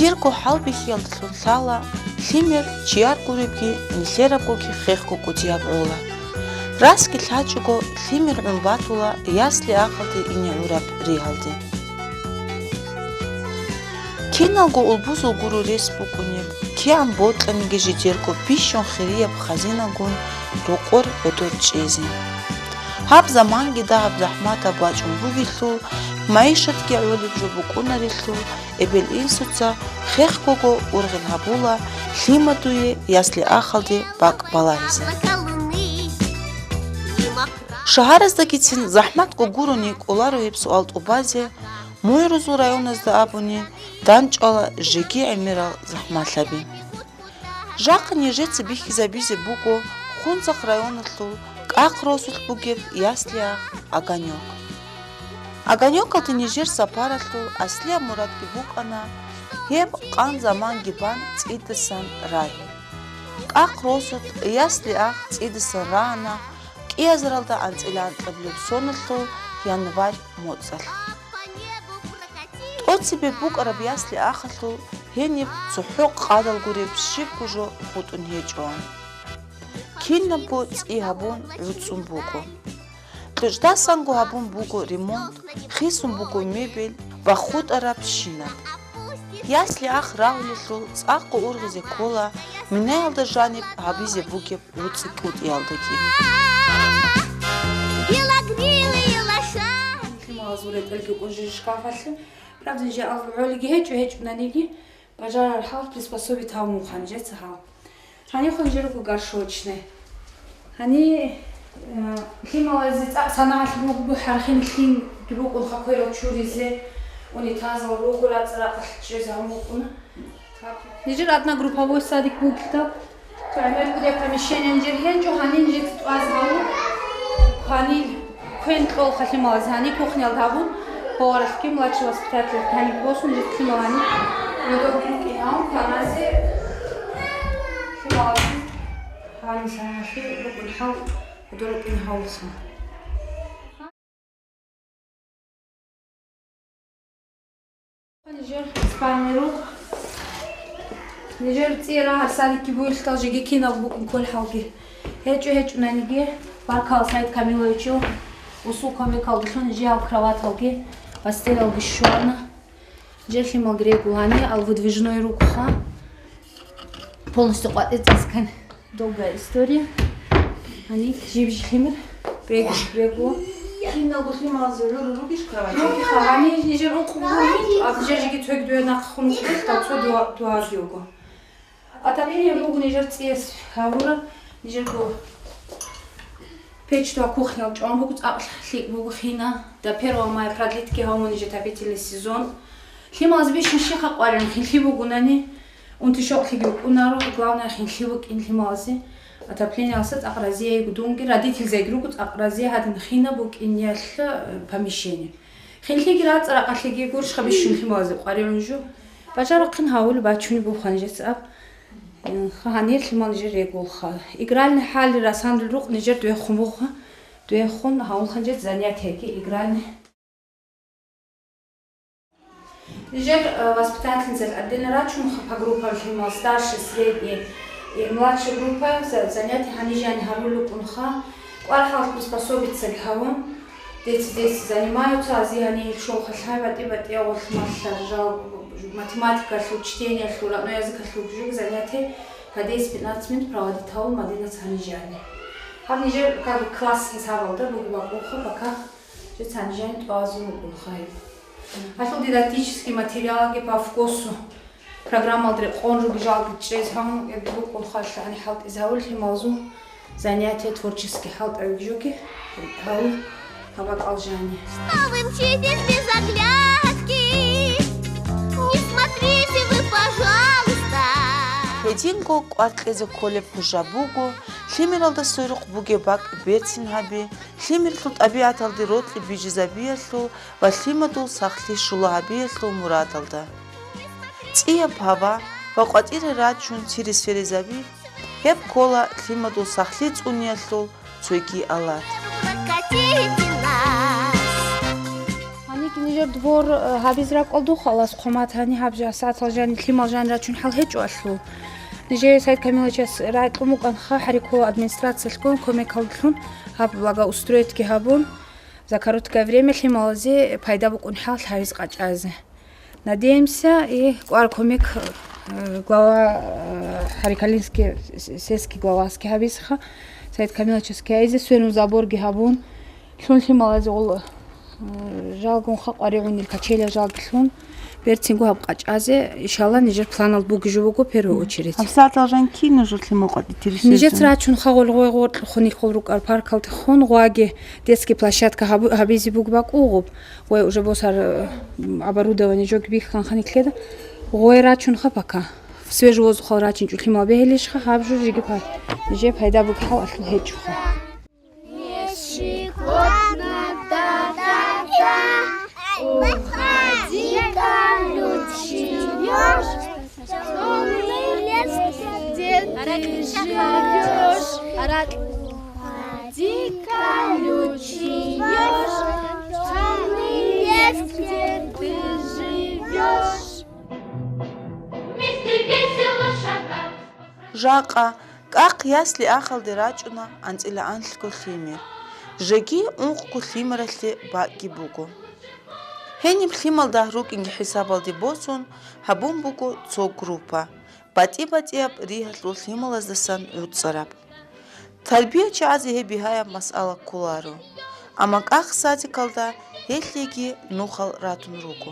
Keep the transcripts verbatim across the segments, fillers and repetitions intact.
Жирго хӀалбихьиялдалъун лъала, лъимер чияр гуребги нилъерабгоги хехго кӀудияб гӀола. Расги лъачӀого лъимер гӀун батула ясли-ахалде ине гӀураб ригьалде. Киналго улбузул гуро рес букӀунеб, кигӀан бокьаниги жидерго бищун хирияб хазинагун рокъор гӀодор чӀезе. Гьаб заманги дагьаб захӀматаб бачӀун бугелъул, маишатги гӀолеб жо букӀунарелъул, эбел-инсуца хехгого ургъел гьабула лъимадуе ясли-ахалде бакӀ балагьизе. Шагьараздагицин захӀматго гурони кӀоларо гьеб суал тӀубазе, мугӀрузул районазда абуни, дандчӀвала жеги гӀемерал захӀмалъаби. Жакъа нижеца бихьизабизе буго Хунзахъ районалъул КӀахъ росулъ бугеб ясли-ахъ «Огонёк». «Огонёкалде» нижер сапаралъул аслияб мурадги букӀана гьеб къан заманги бан цӀидасан рагьи. КӀахъ росулъ ясли-ахъ цӀидасан рагьана кӀиазаралда анцӀила анкьабилеб соналъул январь моцӀалъ. ТӀоцебе букӀараб ясли-ахалъул гьениб цохӀо къадал гуреб щибго жо хутӀун гьечӀо. Кинабго цӀи гьабун гӀуцӀун буго. КьучӀдасанго гьабун буго ремонт, хисун буго мебель ва хутӀараб щинаб. Ясли-ахъ рагьулелъул цӀакъго ургъизе ккола минаялда жаниб гьабизе бугеб гӀуцӀи кӀутӀиялдаги. Лъималазул ретӀелги кӀун жижи шкафалъе. Правда, нижер алгӀолиги гьечӀо, гьечӀунаниги, бажарарал хӀал приспособить гьавун вуха нижеца гьал. Гьанихъун жирго горшочный. Гьани, э, лъималазе цӀакъ санагӀалъ буго, хӀархин лъимги букӀунха кверал чуризе, унитазал руго, рацӀа-ракъалъ чӀезе гьавун букӀуна. Нижер одногрупповой садик бугелъул, цо гӀемер кӀудияб помещение нижер гьечӀо, гьанин нижеца тӀваз гьавун, гьанил квен кьолха лъималаз, гьани кухнялда гьабун, поваралъги младший воспитатель гьаниб босун, нижеца лъимал гьани гӀодор рукӀин гьавун, кваназе лъималаз гьанил санагӀалъе рукӀун хӀал гӀодор рукӀин гьавулха. Нижер спальный рукъ. Нижер цӀи рагьар садикги бугелъул жеги кинаб букӀун кколеб хӀалги. ГьечӀо-гьечӀунаниги, баркала Саид Камиловичил усул кумекалдалъун нижер гьал кроваталги, постелалги щвана. Нижер лъималги регулани, ал выдвижной рукъха. Полностью къватӀизе цӀискан. Долгая история. Гьаниб жиб-жиб лъимер регу-, регу. Киналго лъималазе гӀуру ругищ кровать? Ругиха, гьаниб нижер ункъ гурони, а нижер жеги цоги дуе нахъ хун кьуртал цо дуа-, дуаги його. Отопление буго нижер цӀияс гьавура, нижерго печь дуа кухнял чӀван буго, цӀакъ лъикӀ буго хина. До первого мая продлитьги гьавун нижер отопительный сезон. Лъималаз бищун щиха къваригӀун хинлъи бугунани. Унти-щокълъиги вукӀунаро, главное, хинлъи букӀин лъималазе. Отоплениялъа цӀакъ разияйгу дунги, родительзайги руго цӀакъ разия гьадин хина букӀиниялъа, э, помещение. Хинлъиги рацӀа-ракъалъиги гурищха бищун лъималазе къваригӀун жо. Бажарухъин гьавули бачуни буха нижеца аб. Э, гьанир лъимал нижер регулха. Игральный хӀалли расанрил рукъ нижер дуехун буха. Дуехун гьавулха нижеца занятиеги игральный. Нижер, э, воспитательницал отдельно рачунха по группам лъимал, старший, средний и младший группа, за-, занятие гьанижани гьарулукӀунха, кӀвар-хӀал приспособиться гьавун, дети, дети занимаются, ази гьанир шолха лъай батӀи-батӀиягъулъ малъа жал, математикалъул, чтениялъул, родной языкалъул жуг занятие по десять-пятнадцать минут проводить гьавун Мадинаца гьанижани. Гьаб нижер как бы класс хӀисабалда бугеб бакӀулха, пока. Жо цанижани тӀвазул рукӀун хай. Гьалъул дидактический материалги по вкусу программалда рекъон руги жалги чӀез гьавун рукӀун халлъани хӀалтӀизавул лъималзул занятие творческий хӀалтӀа руги жоги гьавул гьабакӀал жани. Новым читесь без оглядки, не смотрите вы, пожалуйста. Гьединго кӀвар кьезе кколеб хӀужа буго, лъимералда сверухъ бугеб бакӀ берцин гьаби, лъимерлъул тӀабигӀаталде рокьи бижизабиялъул ва лъимадул сахлъи щулагьабиялъул мурадалда. ЦӀияб гьава ва къватӀире рачун цирисверизаби, гьеб ккола лъимадул сахлъи цӀуниялъул цоги алат. Нижер двор, э, гьабиз ракӀалдухъ, Аллагьас хъумат гьани гьаб жа-, сагӀатал жани, лъимал жани рачун хӀал гьечӀо алъул. Нижее Саид Камиловичас рагӀи кьун букӀанха, гьариккула администрациялъгун кумекалдалъун гьаб благоустройтги гьабун, за короткое время лъималазе пайда букӀун хӀал гьабиз къачӀазе. Надеемся, и кӀвар кумек, э, глава, э, Харикалинский с-, сельский главасги гьабизеха, Саид Камиловичасги гьайзе, сверун заборги гьабун, лъун лъималазе гъол, э, жалгун хакъваригӀунил качеля жалги лъун, берцинго гьаб къачӀазе, иншалла, нижер планал бугижу буго первую очередь. ГьабсагӀатал жан кин нужер лъимал къватӀитерищ? Нижец рачун хагъул гъой гъоркьухъун илхъул рукӀар паркалдехун гъваги детский площадка гьабу-, гьабизе буг бакӀугъуб. Гъой уже босар, э, оборудование жог бихханха никледа. Гъой рачунха пока. Свежий воздухал рачинчӀу лъимал бегьилищха, гьаб жо жеги пай-, же пайда бугеб хӀал алъул гьечӀоха. Жакъа кӀахъ ясли-ахалде рачӀуна анцӀила анлъго лъимер. Жеги ункъго лъимералъе бакӀги буго. Гьениб лъимал дагь рукӀинги хӀисабалде босун, гьабун буго цо группа, батӀи-батӀияб ригьалъул лъималаздасан гӀуцӀараб. ТарбиячагӀазе гьеб бигьаяб масъала кколаро, амма кӀахъ садикалда гьелъеги нухал ратун руго.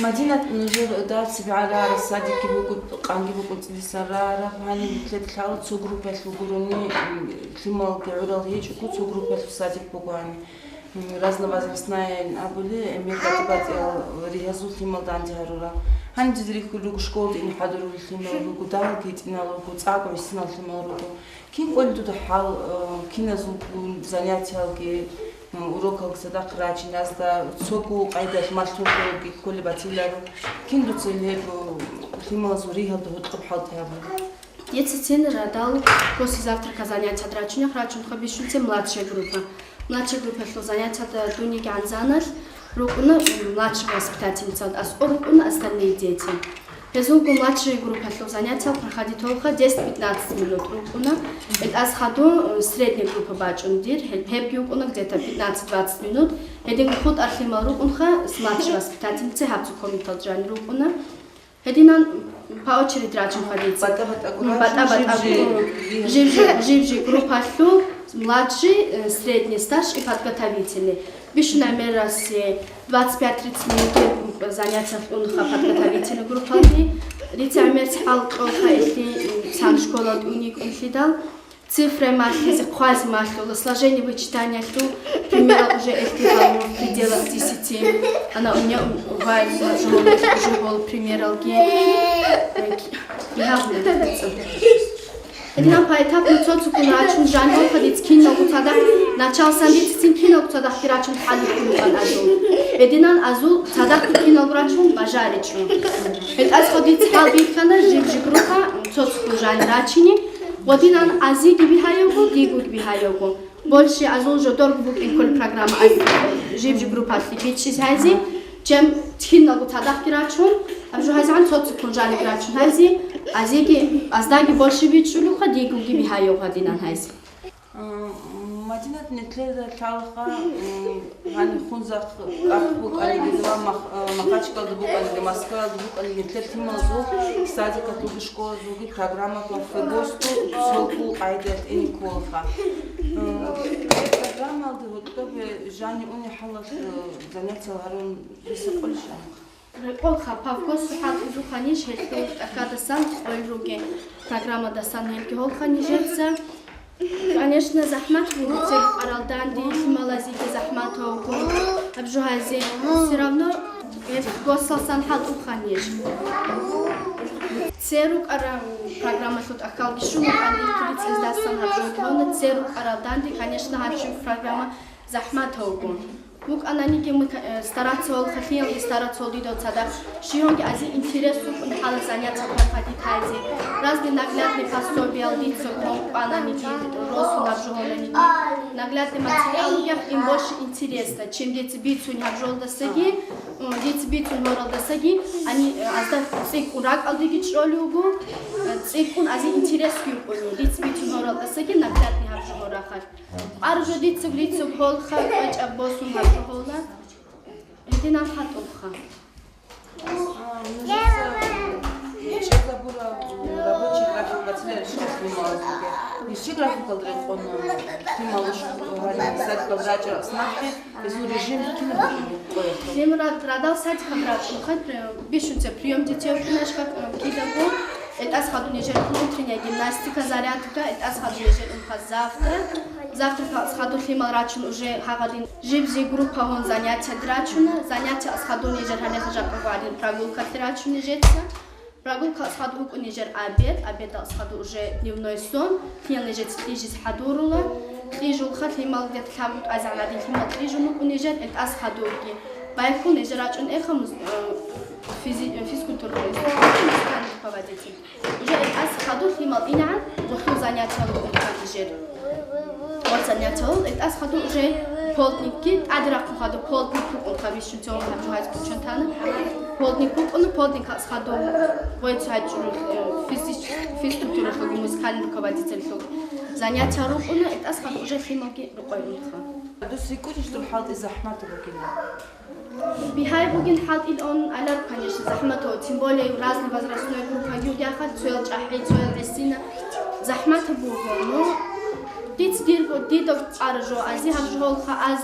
Мадинат, нужер дарсаби гӀарараб садикги букӀун, къанги букӀун цӀидасан рараб, гьаниб нилъеда лъала цо группаялъул гурони, м, лъималги гӀурал гьечӀого, цо группаялъул садик буго гьаниб. М, разновозрастная абули, гӀемер батӀи-батӀиял ригьазул лъимал данде гьарурал. Гьаниб дида рихьулел руго школалде ине хӀадурулел лъимал руго, дагьалги гьитӀинал руго, цӀакъ гӀисинал лъимал руго. Кин кӀолин дуда хӀал, э, киназулгун занятиялги, м, урокалги цадахъ рачиназда, цого къайдалъ малъун хӀалги кколеб батиларо. Кин дуца гьеб, э, лъималазул ригьалда гьоркьоб хӀалтӀи гьабула? Дица цин радал после завтрака занятиялда рачунех рачунха бищунцин младшая группа. Младшая группаялъул занятиялда дунигигӀан заналъ рукӀуна, м, младшая воспитательницалда, аскӀор рукӀуна остальные дети. Гьезулго младшая группаялъул занятиял проходитолха десять-пятнадцать минут рукӀуна. ГьелтӀаз хадуб, э, средняя группа бачӀун дир, гьеб-, гьебги вукӀуна где-то пятнадцать-двадцать минут. Гьедин хутӀа лъимал рукӀунха, с младшей воспитательницей гьаб цо комнаталда жанир рукӀуна. Гьединан по очереди рачунха дица. БатӀа-батӀа М, гурачун, батӀа-батӀа жиб-жиб гу-, бигьа. Жиб-жиб, жиб-жиб группалъул младший, э, средний, старший и подготовительный. Бищун гӀемер расе двадцать пять-тридцать минут занятиялъ унха подготовительный группалги. Дица гӀемер цӀал кьолха илъи, м, цан школалда уникӀунлъидал. Цифра малъизе хъвазе малъула, сложение вычитаниялъул примерал уже элъги гьавула в пределах десяти. Ана у меня, м, вай, жо-, жо-, примералги. Э, ки-, гьавула. Гьединан поэтапно цо-цоккун рачун жаниб дица киналго цадахъ, началсан дица цин киналго цадахъги рачун хӀалихьулухъан азул. Гьединан азул цадахъги киналго рачун бажаричӀо. ГьелтӀасха дица хӀалбихьана жиб-жиб группа цо-цоккун жанир рачине. Гъодинан азиги бигьаявго, дигоги бигьаявго. Больше азул жодорго букӀин кколи программа аз-, жиб-жиб группалъе бичӀчӀизе гьайзе, чем киналго цадахъги рачун, аб жо гьайзегӀан цо-цоккун жаниб рачун гьайзе, азиги, аздаги больше бичӀчӀулевха, дигоги бигьаяв гьадинан гьайзе. А, Мадинат, нилъеда лъалаха, м, гьаниб Хунзахъ кӀахъ букӀаниги ва Мах-, а, Махачкалда букӀаниги, Москваялда букӀаниги, нилъер лъималазул садикалъулги школазулги программаялъул ФГОС-ту цогул къайдаялъ тӀине кколаха. М, гьеб программаялда гьоркьоб жани уни хӀалалъ, э, занятиял гьарун ресакъулищ? Рекъолха, ФГОС хӀалтӀизухъанищ гьелъул тӀахьадасан къойил ругел программадасан гьелги гьолха нижеца. Конечно, захӀмат буго, цебе къаралданди лъималазеги захӀмат вуго. Аб жо гьайзе, всё равно гьеб ФГОСалсан хӀалтӀухъанищ. Церу къаран программалъул тӀахьалги щун, гьаниб килицӀиздасан гьаб жо гьона, церу къаралданди, конечно, гьанчи программа захӀмат вуго. ВукӀананиги мы, э, стараться вал, халиялги стараться вал дидал цадахъ. Щиванги ази интерес вукӀун хӀала занятие проходить гьайзе. Разный наглядный пособиял дица гьоб кӀванани, росун гьаб жо гьоланиги. Наглядный материал бугеб, им больше интересно, чем дица бицун гьаб жолдасаги, м, дица бицун гьоралдасаги, они, э, азда цӀикӀкӀун ракӀалдеги чӀолев вуго, э, цӀикӀкӀун азе интерес йикӀуни, дица бицун гьоралдасаги наглядный гьаб жо гьорахъалъ. Аржо дица, дица гьолха кьвечӀаб босун гьаб жо гьола. Гьединал хатӀубха. А, ну, сейчас, э, я сейчас забыла, э, рабочий график, бацилар сейчас снималась. Ишчи графикал рекъон, снималыш, э, садикал рача снахи, если режим кино. Жемра радал садикал рачун хат, э, бишунца приём детей кинашка, э, кидаго. ЭтӀас хадун ежер утренняя гимнастика, зарядка, этӀас хадун ежер унха завтра. Завтра хадур лъимал рачун уже гьагъадин жибзи группа гьун занятият рачуна. Занятия асхадун ежер гьалеха жакъа гьадин прогулкалъе рачун ежеца. Прогулка асхад вукӀун ежер обед, обед асхаду уже дневной сон. Лъимал ежеца кьижиз хадурула. Кьижулха лъимал где-то лъабун азагӀадин лъимал кьижун вукӀун ежер, этӀас хадурги. Байхун ежер рачун эха муз-, э, физи-, э, физкультура, руководитель. Уже этӀас хадур лъимал инегӀан гъулъул занятиял рукӀун хъан ижер. Гъол занятиял этӀас хадур уже полдникги тӀаде рахъун хадур полдник рукӀун хабищун цо гьаб жугьайз кучун тана. Полдник рукӀуна, полдник хадур гъойцу гьачӀун, э, физич-, физкультуралъулги музыкальный руководительлъулги занятия рукӀуна, этӀас хадур уже лъималги рукъой унха. Дус рикӀкӀунищ дур хӀалтӀи захӀмат ругила? Бигьай бугин хӀалтӀилъун алар, конечно, захӀматав, тем более разный возрастной группа югӀяха, цоял чӀахӀи, цоял гӀисина. ЗахӀматаб буго, ну, диц дирго, дида къаржо, ази гьаб жо гьолха аз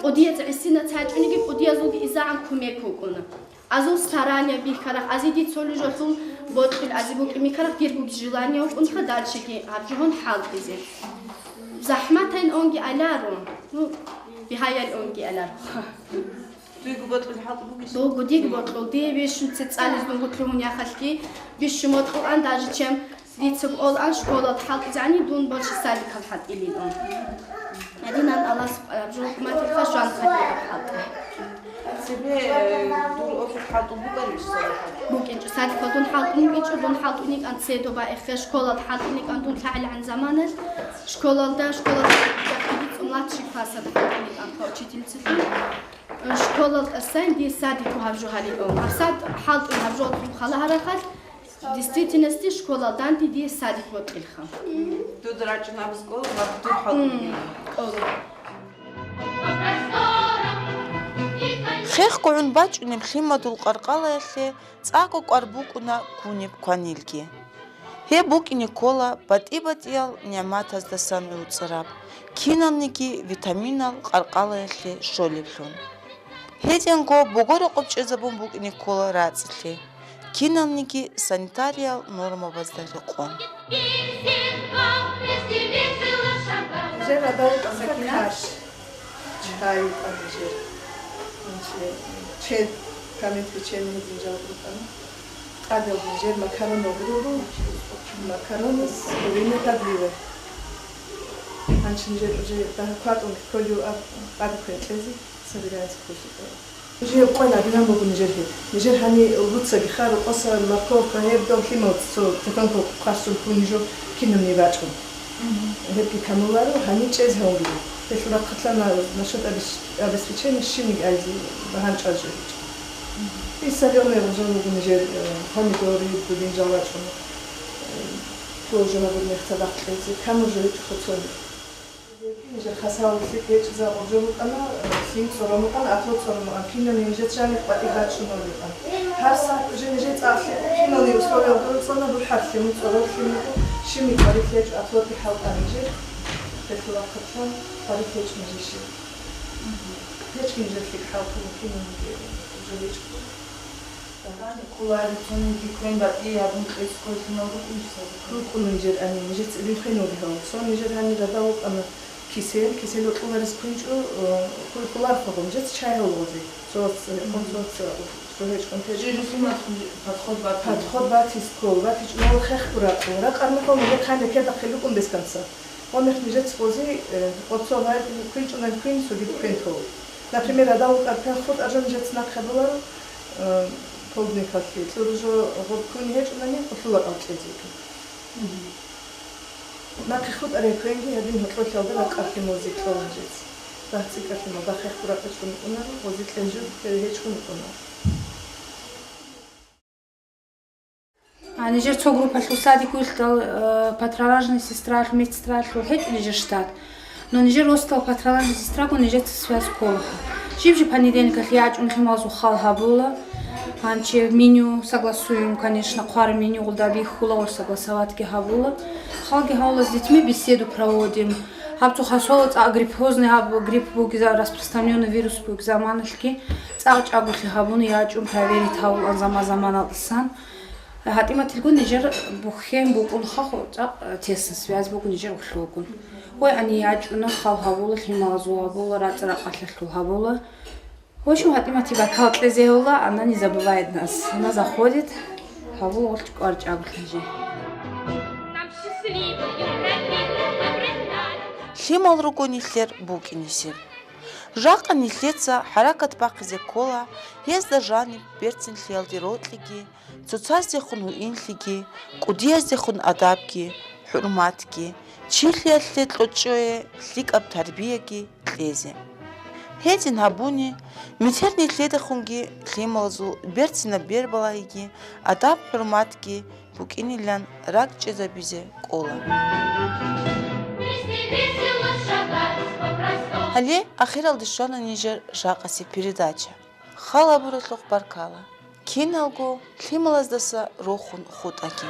кӀудияз гӀисина цачӀуниги, кӀудиязулги изагӀан кумек вукӀуна. Азул старания бихьарах, ази дицоли жолъул бокьил ази букӀи микарах диргоги желание вукӀунха дальшеги гьаб жо гьон хӀалтӀизе. ЗахӀматайн онги аларо, ну, бигьаял онги аларо. Дуйгу бокьул хӀалтӀи бугищ? Дугу диг бокьул, дие бищун цецӀализ дугу лъугьун яхалъги, бищун бокьулан, даже чем дицаб олан школал хӀалтӀизани, дун больше садикал хӀалтӀилин он. Гьадинан Аллагьас, э, жо хӀукуматил хашван хадияб хӀалтӀи. Цебе, э, дур офис хӀалтӀул букӀарищ садикал? БукӀинчӀо, садикал дун хӀалтӀун букӀинчӀо, дун хӀалтӀуникӀан цедоба эхе, школал хӀалтӀуникӀан дун лъагӀилгӀан заманалъ, школалда, школалда младший классалда хӀалтӀуникӀан учительницалъун. Школал тӀасан дие садику гьаб жо гьалилан. Гьаб сад хӀалтӀун гьаб жо хала гьарахъалъ, действительности школал данде дие садик вокьилха. Дуда рачӀун абу школа ва дур хӀалтӀун. М, школа. Хех гугӀун бачӀунеб лъимадул къаркъалаялъе цӀакъго кӀвар букӀуна кунеб кванилги. Гьеб букӀине ккола батӀи-батӀиял нигӀматаздасан гӀуцӀараб, киналниги витаминал къаркъалаялъе щолеблъун. Гьединго богорокъоб чӀезабун букӀине ккола рацӀцӀалъи, киналниги санитариял нормабазда рекъон. Жер адал каш. Чай тӀад жер. Значит, чед, каменский чед гьедин жал рукӀана. ТӀадал жер макаронал гуруру, макароны с куриной подливой. Анчин жер уже дагь кватӀун кколев аб-, абухъе кьезе, собираемся кушать. Уже кӀвала динан буго нижер гьеб. Нижер гьани луцаги ха, рокъоса морковка, гьеб дов лъимал цо тутанго хъасун ккун нижо кинабни бачӀун. Гьебги камуларо, гьаниб чӀез гьавула. Гьелъул рахъалъана насчёт обес-, обеспечения щибниги айзе багьанчӀвазе гьечӀо. И солёный гъужал руго нижер, э, помидоры, дудинжал вачӀун. Э, тоже гьабун мехтадахъ кьезе, камур жо гьечӀо хоцони. Нижер хасал лъикӀ гьечӀезаб гъужал рукӀана, э, лъим цӀорон рукӀана, атло цӀорон рукӀана, кинани нижер чани къватӀи бачӀунал рукӀана. Гьар сахӀат уже нижер цӀакъ лъикӀ кинани условиялда руцӀана, бухӀар лъиму, цӀорор лъиму, щиб микъварилъ гьечӀо, атлоги хӀалтӀа нижер. Гьелъул рахъалъан къварилъ гьечӀо нижер щиб. ГьечӀ нижер лъикӀ хӀалтӀун кинаниги уже гьечӀо. Кулари цониги квен батӀи гьабун кьес кколъунал рукӀунчӀ саби? РукӀун нижер гьанив, нижеца илимхъе нури гьав. Цо нижер гьанив рада вукӀана кисел, кисел вокьуларес квинчӀо, э, кколъулархъого, нижеца чай гьавугъазе. Цо вац, э, цо вац, э, цо гьечӀун те. Жи русумат подход батун. Подход батис ккол, батичӀ мал хехго ракъу. Ракъар мехъо нижер хъан рекедахъе рукӀун бесканца. Гъо мех нижеца бози, э, оцо гьай квинчӀунан квин, цогид квин ккол. Например, рада вукӀар пен хутӀар жо нижеца нахъе боларо, э, Холодный калъе кьуружо гъоб ккун гьечӀунани, къулъула кӀал кьезе йикӀин. Нахъе хутӀарай квенги гьадин гьоркьолъалда ракӀалъе мозе кьола жеца. БагьцӀикӀалъе ма бахъехъ ракӀалъун йикӀунаро, гъозе кьен жо ккезе гьечӀун йикӀунаро. А, нижер цо группалъул садик вилълъал, э, патронажная сестралъул, медсестралъул гьечӀо нижер штат. Но нижер росдал патронажная сестрагун нижеца связь ккола. Жиб-жиб понедельникалъ ячӀун лъималазул хал гьабула. Гьанчи меню согласуем, конечно, хъвараб меню гъулда бихьула ва согласоватьги гьабула. Халги гьавула, с детьми беседу проводим. Гьаб цо хасола цӀакъ гриппозный, гьаб грипп бугеза-, распространённый вирус бугеб заманалъги цӀакъ чӀаголъи гьабуна ячӀун проверить гьавулаан заман-заманалдасан. ГьатӀиматилгун нижер бухьен букӀун хаху, цӀакъ тесн связь буго нижер улъугун. Ой, ани ячӀуна, хал гьавула, лъималазул гьабула, рацӀа-ракъалъалъул гьабула. В общем, ГьатӀимати баркал кьезе гьавула, она не забывает нас. Она заходит, гьавула гъулъ кӀвар чӀаголъи жи. Лъимал руго нилъер букӀинисеб. Жакъа нилъеца хӀаракат бахъизе ккола, гьезда жаниб берцинлъиялде рокьиги, цоцаздехун гьуинлъиги, кӀудияздехун адабги, хӀурматги, чилъиялъе кьочӀое лъикӀаб тарбияги кьезе. Гьедин гьабуни, метер нилъедехунги лъималазул берцинаб бербалагьиги, адаб-хӀурматги букӀинилан ракӀчӀезабизе кӀола. Гьале ахиралде щвана нижер жакъасеб передача. Хал гьабуралъухъ баркала. Киналго лъималаздаса рохун хутӀаги.